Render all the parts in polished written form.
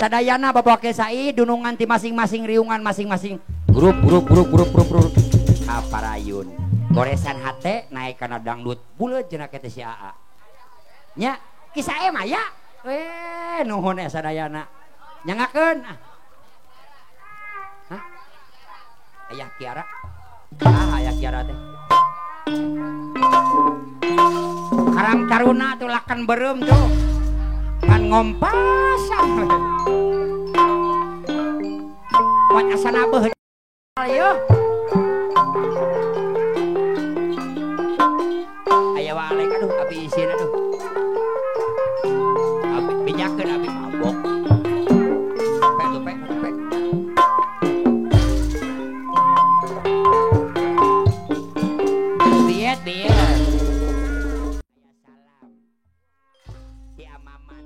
Sadayana Bapak Kesai dunungan ti masing-masing riungan masing-masing grup grup grup grup grup grup kaparayun goresan hate naik kana dangdut buleut cenah teh si AA nya kisah mah ya we nuhun sadayana nyangakeun ah. Hah? Ayah Kiara ah ayah Kiara teh Karang Taruna tuh lakan berem tuh kan ngompasan buat asana beuh ayo aya walek aduh abi isin aduh abi bejakeun abi mabok pe tuh pe pe biet biet salam si amaman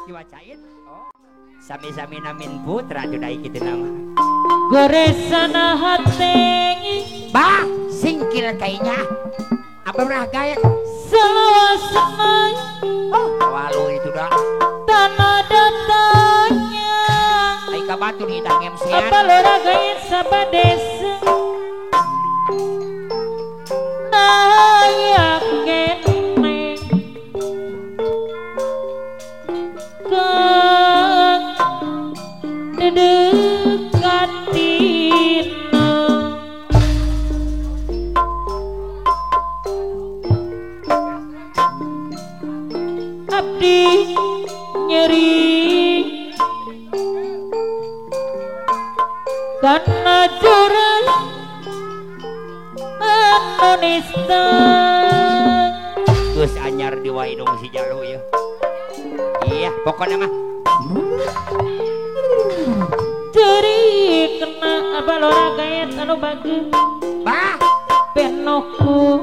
diwacain oh sami-sami namin putra judai kitu nama goresana hate bah singkir kayaknya apa pernah gaya selawasana oh walu itu dah tanah datanya ai ka batu di tang MC apa lora gaya sabadesa naya kene dekatina abdi nyeri karena jurang anu nista geus anyar di waidung si jalu ya iya pokoknya mah ceri kena apa lora gayet anu bagus bah penoku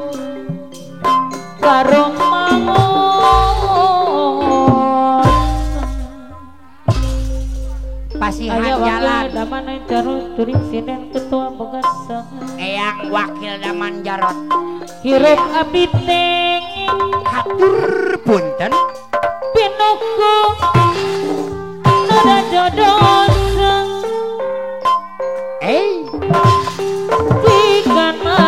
karo mangun pasihan jalan daman Jarot turing sinen ketua boga eyang wakil daman Jarot hirup abdi teh hatur punten penoku nada jodoh tikana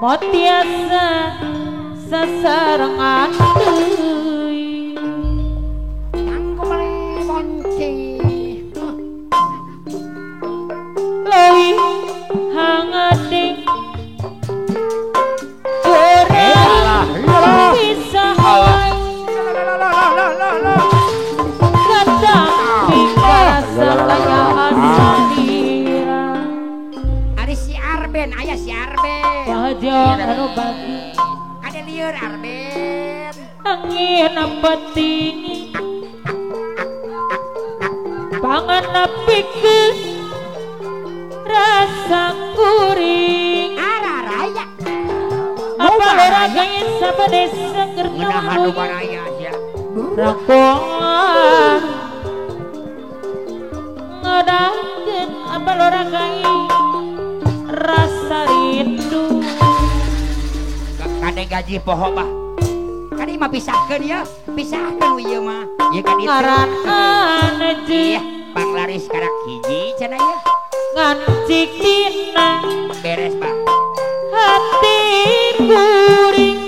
motiasa sasarengan deui kanggo male monci leuwih hangading ora bisa kadang pikarasa kaya asalira ari si Arben aya si Arben bahagia anu bagi ada lieur Arben angin penting pangan pikeun rasa kuring araraya apa lora gaya sabadesa ngeunahan nu baraya sia rakongan ngadangkeun apa lora gaya rasa rindu kade gaji poho bah kade mah pisahkeun ya pisahkeun we ieu mah ieu ka ditu ngaran iya panglaris karak hiji cenah ieu ngan cik dina beres bah hati kuring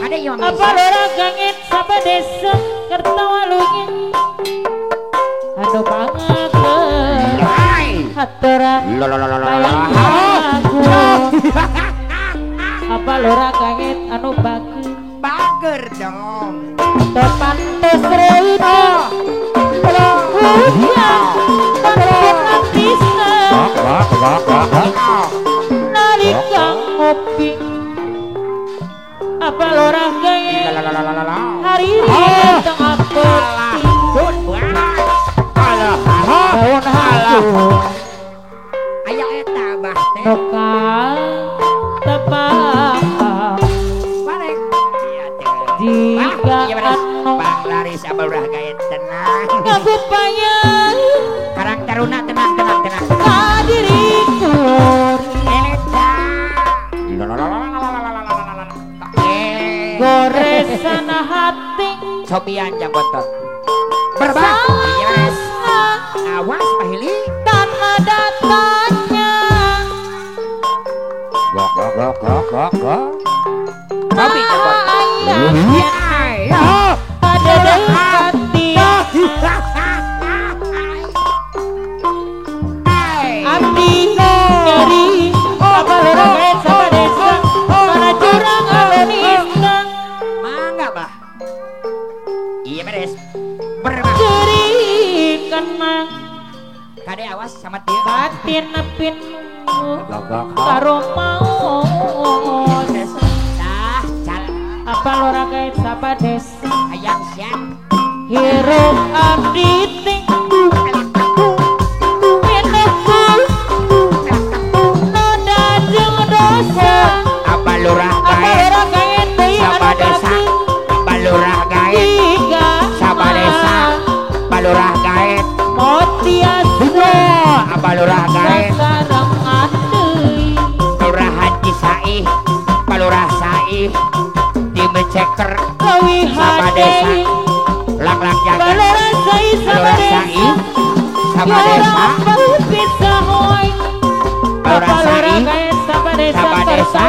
kade ieu mah apa lora gangit sabadesa kertawalunya anu pangakeun haturan bayang aku apa lora gangit anu bagus bager dong tepantes reuta hujan tanpa nalika ngopi apa lora gangit hari tengah peti daun halu aya eta bah teh lokal tepang Luna tenang tenang tenang. Kadiriku. Goresan hati. Cobian jang bontot. Berbah. Yes. Awas pahili. Tanah datanya. Gok gok gok gok gok gok. Cobi jang bontot. Ada hati. Abdi nyeri. Apa lorong sama desa. Mana curang alonista. Mangga bah. Iya beres. Berbah. Cerikan mah. Kade awas sama dia. Batin napin. Karo mau. Dah cal. Apa lorong sama desa. Ayam siang. Hirup abdi ting. Apa lurah gaet saba desa. Apa lurah gaet saba desa. Apa lurah gaet apa lurah gaet lurah Haji Saih. Apa lurah Saih di meceker saba desa. Lang-lang jaga lurah Saih saba desa. Lurah Saih saba desa.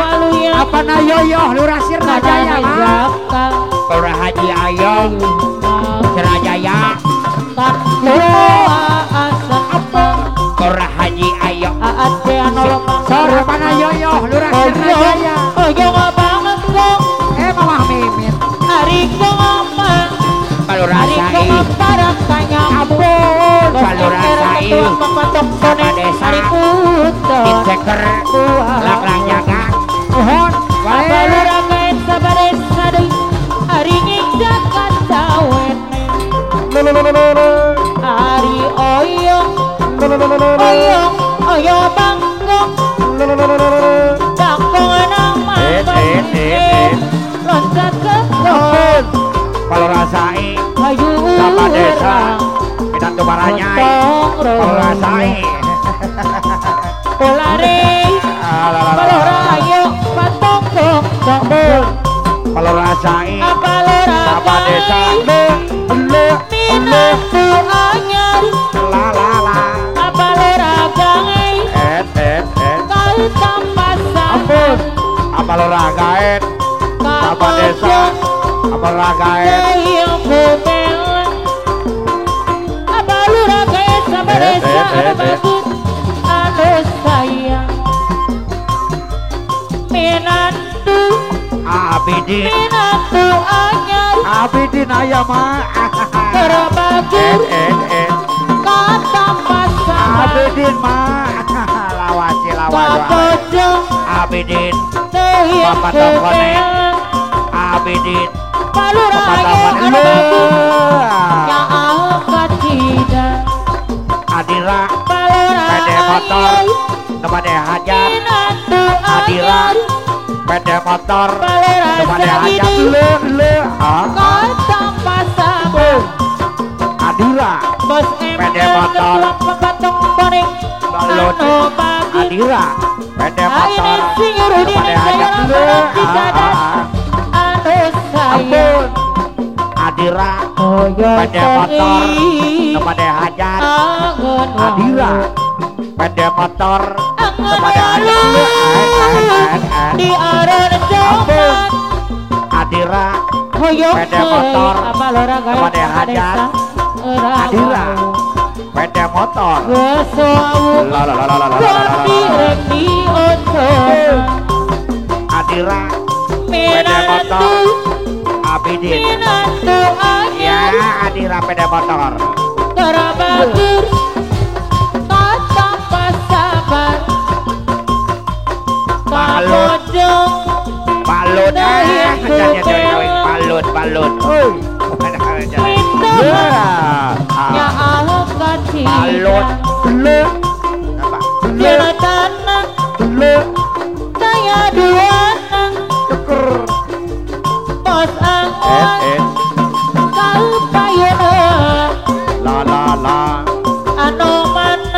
Apa na yoyoh lurah Sirna Jaya mah. Lurah Haji Ayong Sirna Jaya. Lurah Haji Ayong Sor apa na yoyoh lurah Sirna Jaya. Mamah Mimin Lurah Saih ampun. Lurah Saih saba desa. Diceker lang-lang jaga. Mohon apa lurah gaet saba desa deui ari nyiksa kacawene ari oyong oyong oyong bangkong bangkong nang mangkong loncat ke ampun. Lurah Saih saba desa minantu baranyai. Lurah Saih polare palora ayo patongkong ampun. Palora Saih saba desa. Minantu anyar la la la. Apa lora gae et et et kau tambah ampun. Apa lora gaet saba desa. Apa lora gaet apa lora gaet saba desa anu bagus anu sayang minantu Abidin minantu anyar Abidin ayah mah terbagus kata pasangan Abidin mah lawasi lawas Abidin Bapak Tokone Abidin Bapak Tokone ya tidak Adira PD motor kepada hajat Adira PD motor kepada hajat le le kata pasangan Adira PD motor Adira PD motor kepada hajat le ampun Adira PD motor kepada hajat Adira PD motor kepada hajat di aran ampun Adira PD motor kepada hajat Adira PD motor la la la la la la Adira PD motor Abidin ya Adira PD motor Terabagur kata pasabar Balut balut balut balut ya balut saya dua bos angon kau payun la la la anu mana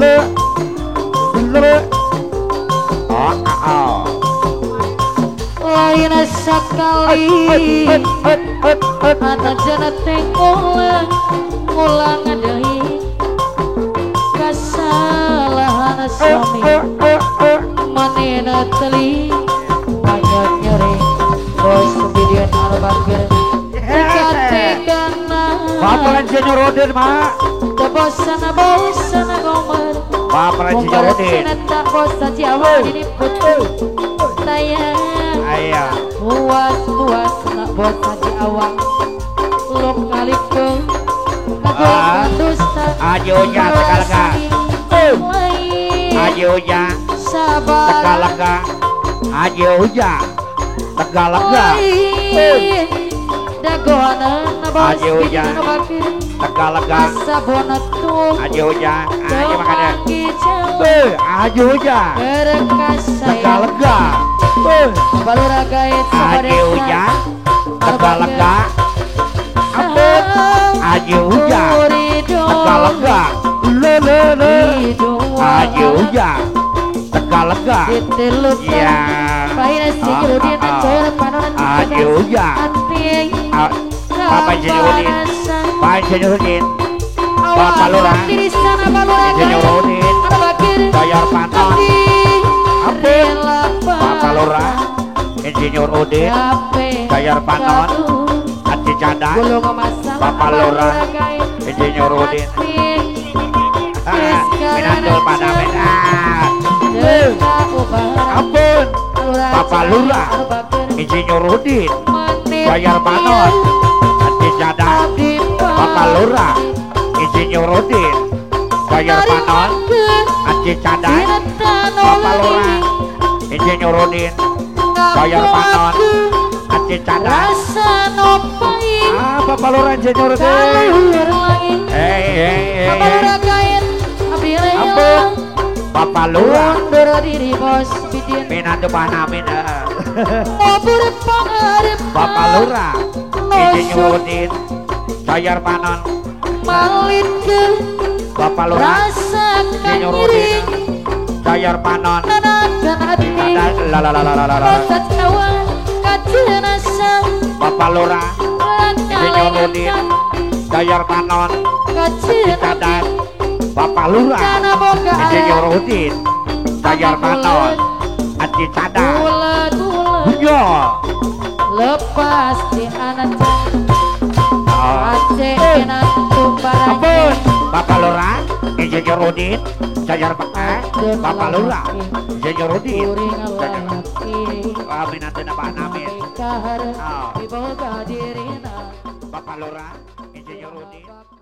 Le le oh oh lain sakali anak jana teh ngulang ngulang deui kasalahan suami manehna teli banyak nyeri bos bidian anu bageur kategana Bapak Insinyur Udin mak teu bosan bosan gomer Bapak Insinyur Udin tak bosan jawa ini putih tayang ayo puas-puas tak bosan di awak lok kaliku kagoan dusta ajunya Tegalega ajunya Tegalega ajunya Tegalega ajunya Tegalega ajunya ayo makannya ajunya Tegalega ajunya Tegalega ajunya Tegalega le le le ajunya Tegalega ya ajunya Bapak Insinyur Udin Pak Insinyur Udin Bapak Lurah Insinyur Udin Dayar Panon Ampun Bapak Lurah Insinyur Udin Dayar Panon Ati Canda Bapak Lurah Insinyur Udin Minantul Panamen Ampun Bapak Lurah Insinyur Udin Dayar Panon Ati Canda Bapak Lurah Insinyur Udin Dayar Panon Ati Canda Bapak Lurah Insinyur Udin Dayar Panon Ati Canda Bapak Lurah Insinyur Udin hey hey hey ampun Bapak Lurah Minantu Panamin Bapak Lurah Insinyur Udin Dayar Panon Bapak Lurah Insinyur Udin Dayar Panon la la la la la la Bapak Lurah Insinyur Udin Dayar Panon Cadar Bapak Lurah Insinyur Udin Dayar Panon Ati Cadar yo lepas di anak Aceh ampun Bapak Lurah Insinyur Udin Dayar Panon Bapak Lurah Insinyur Udin Bapak Lurah Insinyur Udin.